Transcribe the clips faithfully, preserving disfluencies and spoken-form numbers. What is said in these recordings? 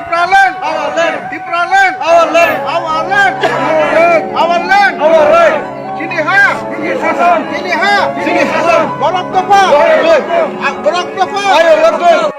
Tipraland! Our land! Tipraland! Our land! Our land! Our land! Our land! Our land! Chini ha! Chini sason! Chini ha! Chini sason! Borok dopha! Borok dopha! Borok dopha! Ayo, let's go!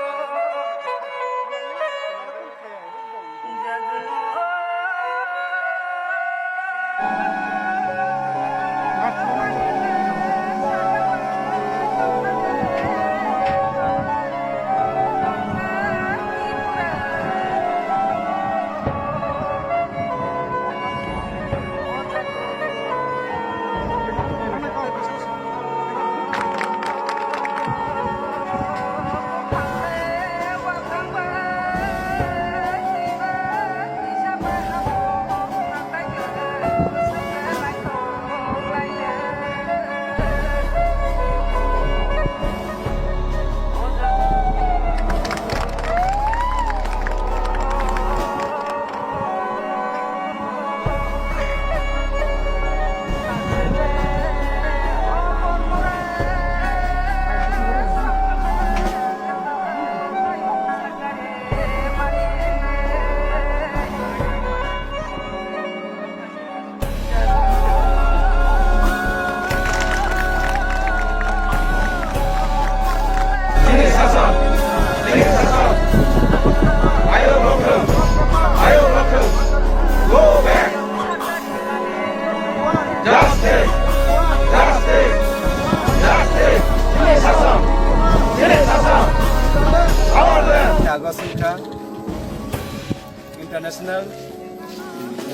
August wngkha International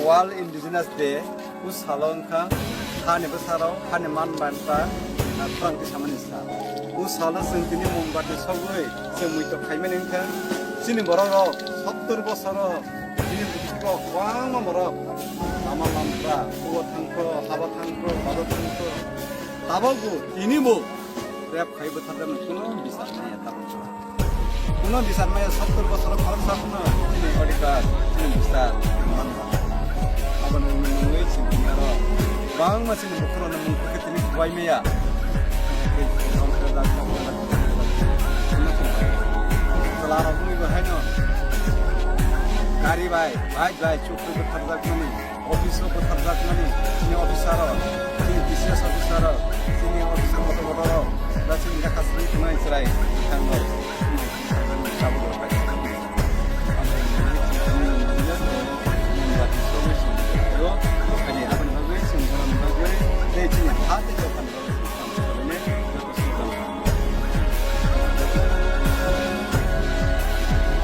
World Indigenous Day. O salo wngkha hani bwsarok, hani man banta, ah, khorang tisamani sal. O salo chwng tini mombati sogwi chwng muitok khaimani wngkha. Chini borok rok sottor bosoro chini borok kwbangma borok lama lamkha, o thangkho, haba thangkho, bado thangkho. Tabukbo tinibo rep khai bwtharjaknai kuno bisar maya tabuk. Kuno bisar maya sottor bosor khoroksa phano chini odhikar, chini bisar manma. Aboni mungwi chini aro bangma chini bukhurokno mung kwkhe tini kubai maya. Chwla rok wngwi bo haino gari bai, bike bai chukri bwtharjakmani. Office o bwtharjakmani chini officer rok, chini B C S officer rok, chini officer motor motor rok, ba chini lekha sri tongnai chwrai bwkhang rok.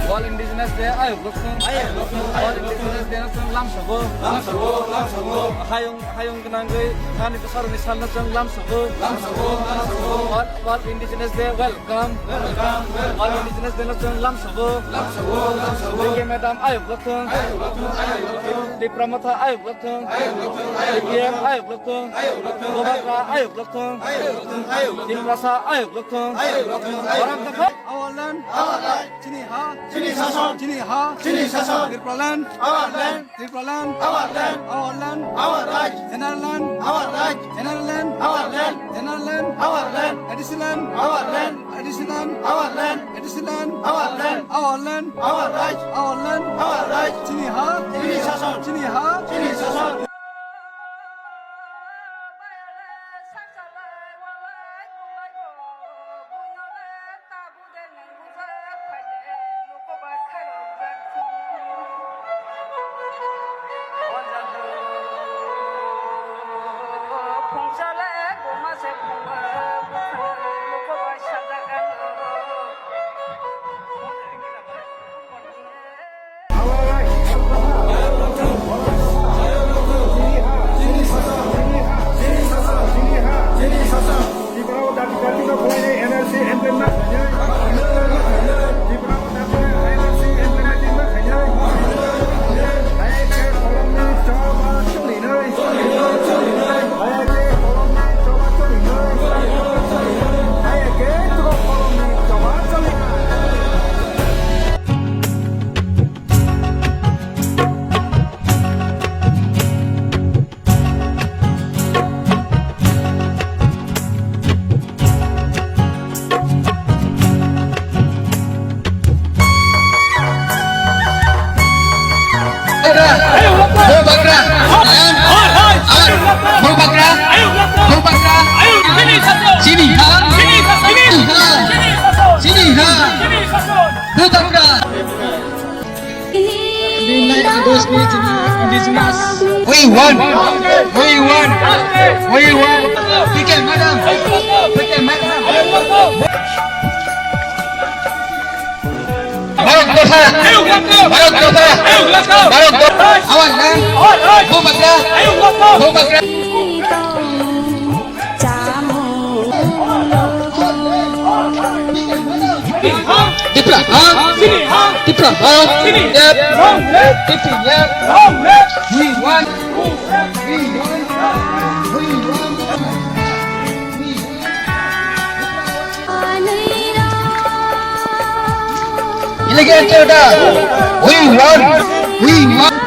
World Indigenous Day ayuk lokthung. Ayuk lokthung. World Indigenous Day no chwng lamsogo. Lamsogo, lamsogo. Hayung, hayung gwnangwi ani bwsarokni salno chwng lamsogo. Lamsogo, lamsogo. World, World Indigenous Day welcome. Welcome, welcome. World Indigenous Day no chwng lamsogo. Lamsogo, lamsogo. Madam ayuk lokthung. Ayuk lokthung, ayuk lokthung. Tipra Motha ayuk lokthung. Ayuk lokthung, ayuk lokthung. Ayuk lokthung. Bubagra ayuk lokthung. Ayuk lokthung, ayuk lokthung. Tiprasa ayuk lokthung. Ayuk lokthung, ayuk lokthung. Borok dopha. Our land, our right. Chini ha, chini sason. Chini ha, chini sason. Tipraland, our land. Tipraland, our land. Our land, our right. General land, our right. General land, our land. General land, our land. A D C land, our land. A D C land, our land. A D C land, our land. Our land, our right. Our land, our right. Chini ha, chini sason. Chini ha, chini sason. We want, we want, we want. P K madam, P K madam. Bharat Dosha, Bharat Dosha, Bharat Dosha. Our land, Bhubhadra, Bhubhadra. Tipra, ha? Tipra, ha? Yep. Tipra, yep. We want, we want, we want. Illegal order. We want, we want.